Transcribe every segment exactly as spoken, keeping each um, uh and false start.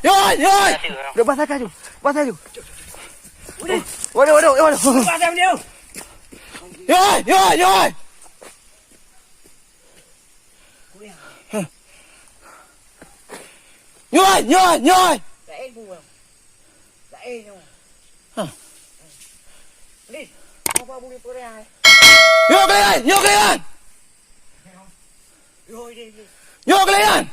Yoi, yoi. Udah basah kaju. Basah kaju. Waduh, waduh, waduh. Yoi, yoi, yoi. Nyoe, nyoe, nyoe. Laén pun. Laén nyoe. Hah. Lih, apa boleh perang? Nyoe kalian, nyoe kalian. Yo, yo, yo. Nyoe kalian.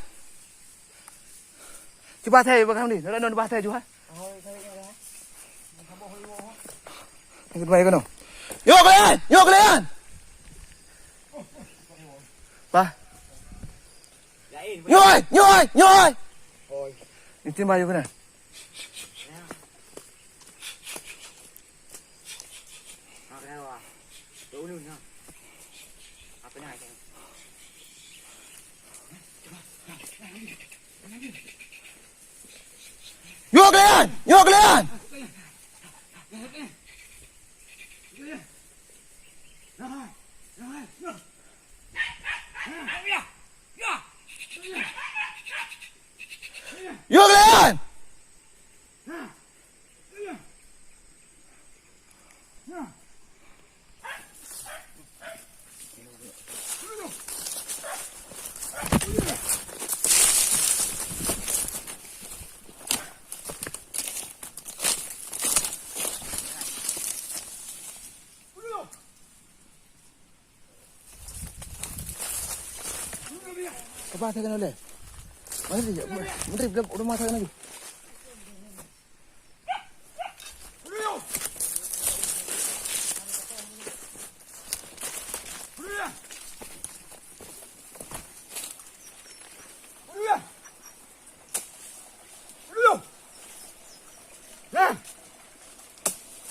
Cuba saya bakal ni, nak nak bahasa juga. Yang kedua, yang kedua. Nyoe kalian, nyoe kalian. Bah. Nyoe, nyoe, nyoe. Ni tim bayu kena. Nyoe kalian, nyoe kalian. Nyoe kalian. Apa saya kena boleh? Mana dia? Menteri, belum, belum masa kena lagi.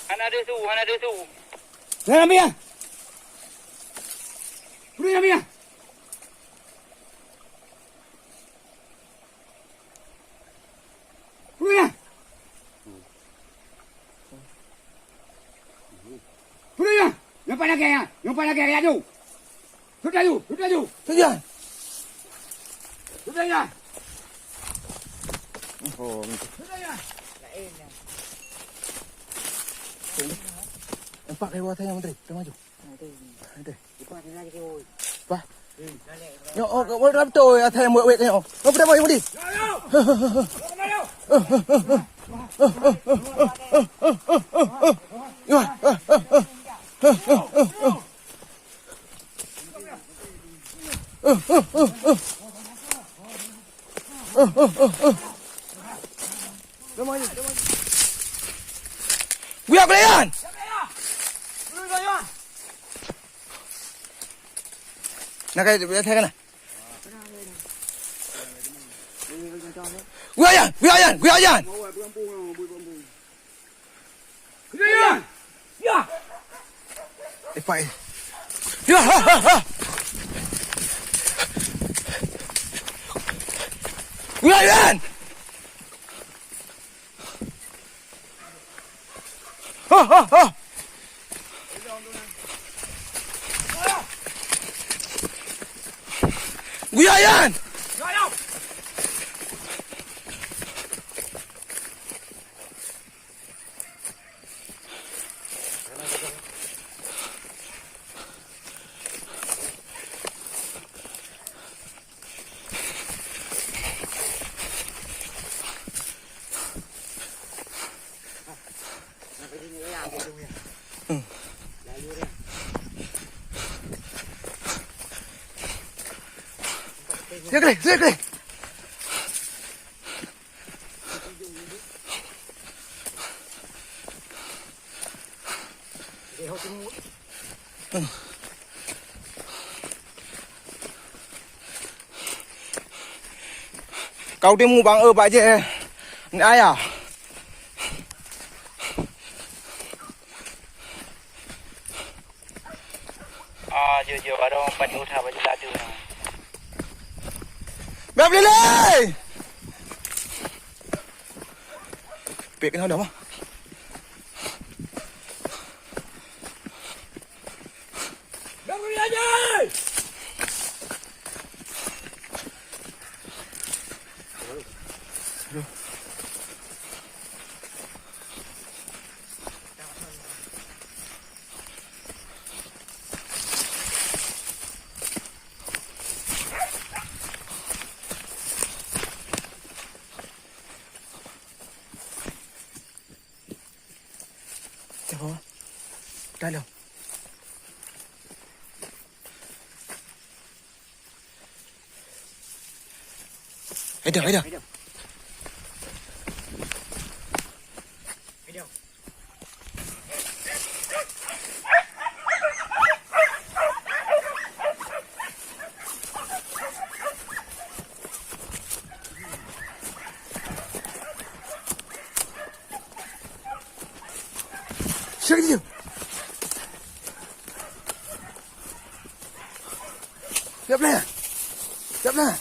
Hana deuh su, hana deuh su. Jangan ambil ya. Udah ambil ya. Udah ya. Udah ya. Nampak lagi ya. Nampak lagi ya tu. Sudah yu, sudah yu. Sudah. Sudah ya. Oh, sudah ya. Empat kali watai yang menteri, kita maju. Ada. Bah. Nyoe, oh, kau boleh dalam tu, ya, saya buat wek nyoe. Kau boleh buat, Yudi? Guyak kalian! Nak kaya biasa kan? Guyak yan, guyak yan, guyak yan! Guyak yan! Ya! Eh, Pak, eh. Ya, ha, ha, ha! Guyak yan! Ha, ha, ha! Guyak yan! Sekali, sekali. Kau timu bang, eh, bak jeh. Ni ayah. Ah, jujur, ada orang empat udah baju tak ada. Biar beli leh. Pek kena dah mah. Biar beli lagi. Ho. Dalam. Ayo, ayo. Siap dia. Siap lah. Siap lah.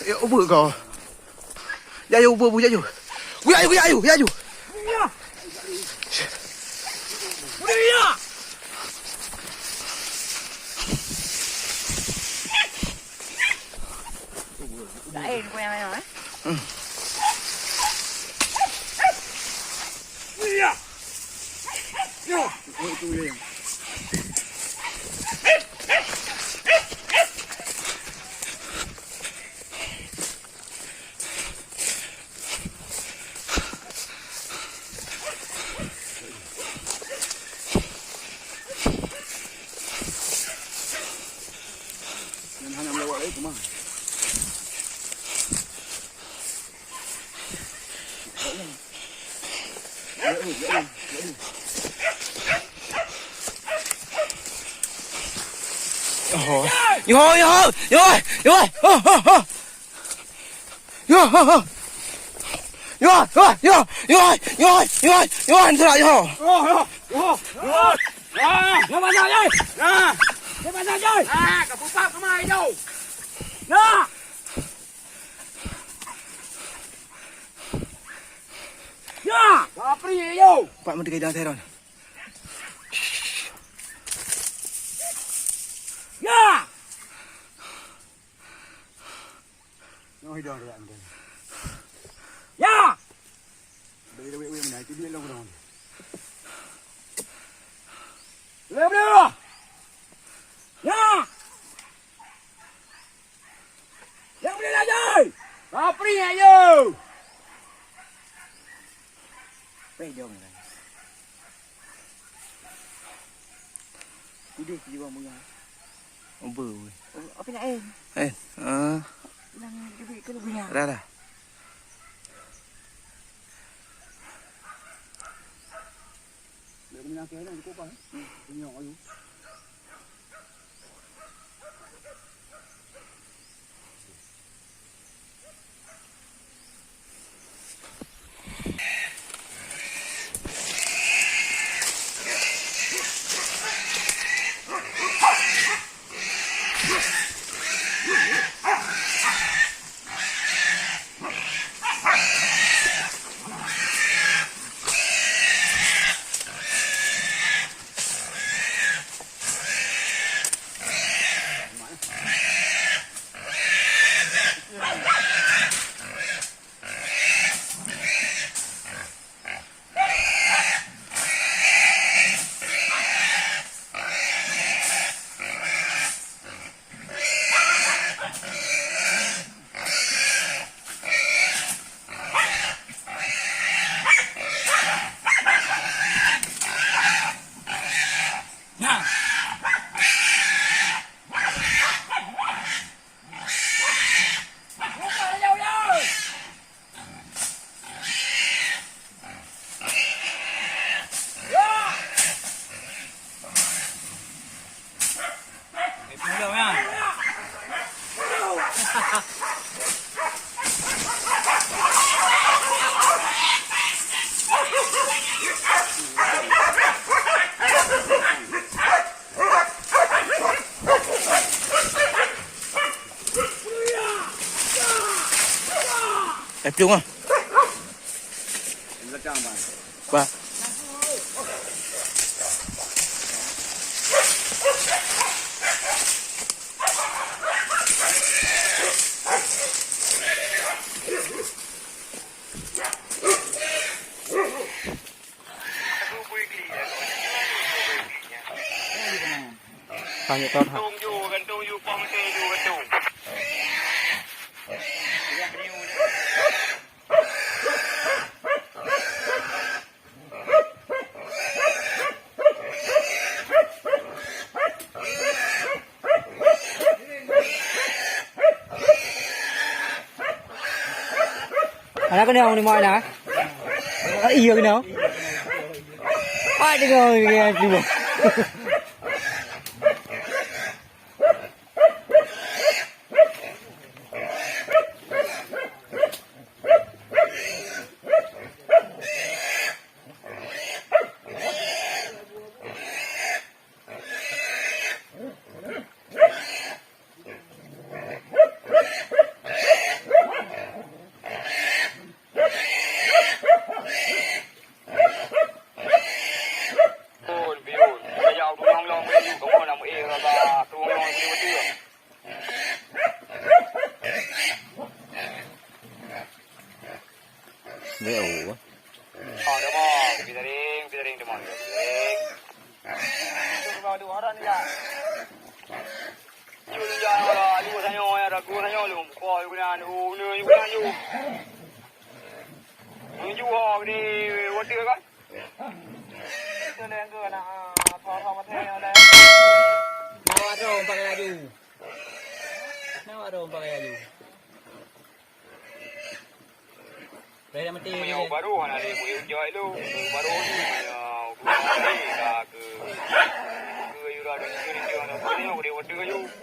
Ya, ubé kau. Ya, ya, ubé, ubé, ya, ya. Guyah, guyah, guyah, guyah. Lain kau yang mana, eh? Nyan hana meulawak lagi, teuma. Oh. Yo, yo, yo, yo, yo. Yo, yo, yo, yo, yo, yo, yo, yo, yo, yo, yo. Yo, yo, yo, yo. Ah, dia banyak, Jai. Ah. Dia banyak, Jai. Ah, ka pupap kemai tu. Nah. Ya. Kapri, yo. Pak Menteri Keadaan Teron. Ya. Nyoe hidang gerak mungkin. Ya! Beri duit-duit mana? Itu duit long-long. Boleh, boleh lah. Ya! Yang boleh lagi! Kapri, ayo! Peh jom lah. Kudeh jiwa muya. Ubé weh. Oh, apa nak, eh? Eh, ah. Nang duit ke lebih nak? Dah, dah. Dah kena akhir dah, cukup apa, eh? Hmm. Ini yang ayu. Eh, plueng ah. Bah. Hanya tahun ha. Anak kena orang lima anak. Ah, iya kena. Ah, dia kena orang lima. Lé oh. Ah, dah bang, pi taring, pi taring teman. Taring. Aduh, aduh, orang ni lah. Cun ya, aduh, sanyo ya, ragu sanyo lu. Kau yu kena, aduh, ni yu kena yu. Menuju ha di water kan? Itu leng ke nak, ah, thor-thor mata yang ada. Nawa tu, pakai laju. Nawa tu, pakai laju. Dah mati. Yang baru, anak dia, dia, dia, dia, baru ni, ya, aku, dah ke, ke, yu, dah, dah, dah, dah, dah, dah, dah, dah, dah, dah, dah, dah, dah,